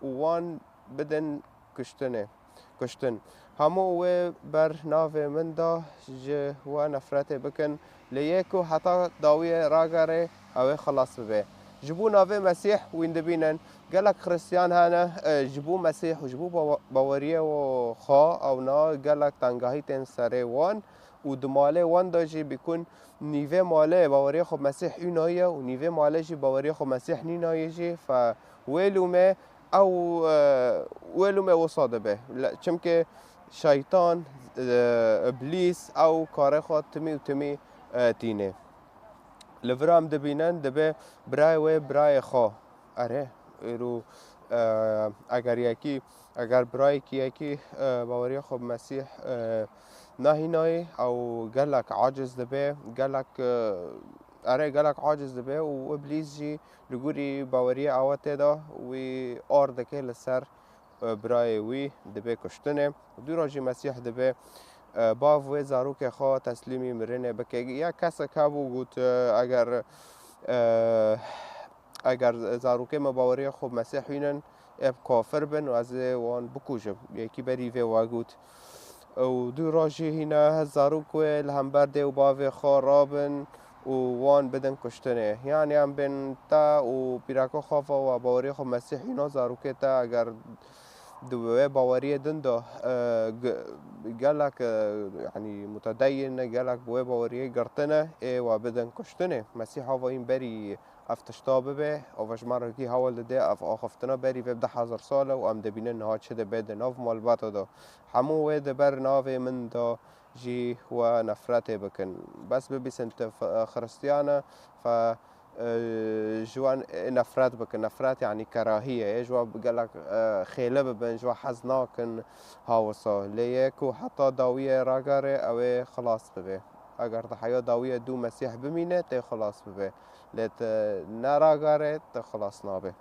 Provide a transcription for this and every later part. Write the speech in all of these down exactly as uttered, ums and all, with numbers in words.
û wan bidin kuştinê, kuştin. Hemû wê ber navê min de ji we nefretê bikin, lê yê ku heta dawiyê ragere, ew ê xilas bibe. Ji bo navê Mesîh wîn dibînin, gelek Xristiyan hene, e, ji bo Mesîh û ji bo bawe-, baweriyê xwe ew na gelek tengahî tên serê wan û di malê wan de jî bikun nîvê malê baweriyê xwe Mesîh înayî ye û nîvê malê jî baweriyê xwe Mesîh nînayî jî. Fe wê lûmê ew, e, wê lûmê wisa dibe. Le-, çimkî şeytan, e, îblîs ew karê xwe timî û timî, e, tîne. Li vir em dibînin, dibe birayê wê birayê xwe. Erê, îro, e, eger yekî, eger birayekî yekî, e, baweriya xwe bi Mesîh, e, nahînayî, ew gelek aciz dibe, gelek, e, erê, gelek aciz dibe û îblîs jî li gorî baweriya ew tê de wî ar dike li ser, e, birayê wî, dibe kuştinê. Dûra jî Mesîh dibe, e, bav wê zarokê xwe teslîmî mirinê bike. Ya kesek hebû got, e, eger, e, eger zarokê me baweriya xwe bi Mesîh hînin, ê bi kafir bin û ez ê wan bikujim. Yekî berî vê we got. Û dûra jî hîne zarok wê li hember dê û bavê xwe rabin û wan bidin kuştinê. Yanî em bên te û pîreka xwe ve we baweriyê xwe Mesîh hîna zarokê te eger di wê baweriyê din de, e, ge-, gelek, e, yanî mutedeyyin ne, gelek bi wê baweriyê girtine, ê we bidin kuştinê. Mesîha ve hîn berî ev tişta bibe, ev ji me re kî hewl dide, ev axiftina berî vê bi du hezar sal e û em dibînin niha çi dibe di nav malbata de. Hemû wê di ber navê min de jî we nefretê bikin. Bes bibîsin tu f-, Xiristiyan e, fe, e, ji wan nefret bikin. Nefret yanî kerahiye. Ê ji we gelek, e, xêle bibin, ji we hez nakin hawisa. Lê yê ku heta dawiyê ragere, ew ê xilas bibe. Eger di heya dawiyê dû Mesîh bimîne, tê xilas bibe. Lê tu neragare, tu xilas nabe.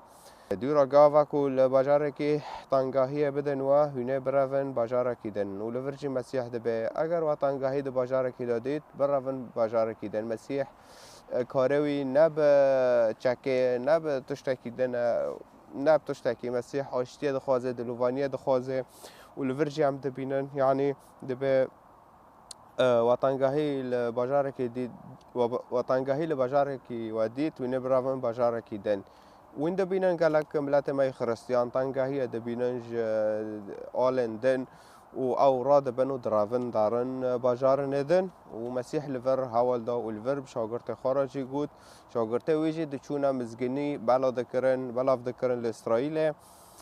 Dûra gava ku li bajarekî tengahiyê bidin we, hûn ê birevin bajarekî din û li vir jî Mesîh dibe. Eger we tengahî di bajarekî de dît, birevin bajarekî din. Mesîh, e, karê wî ne bi çekê, ne bi tiştekî din e, ne bi tiştekî. Mesîh aştiyê dixwaze, dilovaniyê dixwaze û li vir jî em dibînin, yanî dibe, e, watengahî li bajarekî dî-, wa-, watengahî li bajarekî we dît, wî nê biravin bajarekî din. Wîn dibînin gelek miletê me yê Xiristiyan tengahiyê dibînin ji alên din û ew radibin û direvin darin bajarinê din û Mesîh li vir hewl da û li vir bi şagirtê xwe re jî got, şagirtê wî jî diçûne mizgînî bela dikirin, belav dikirin li Îsraîlê.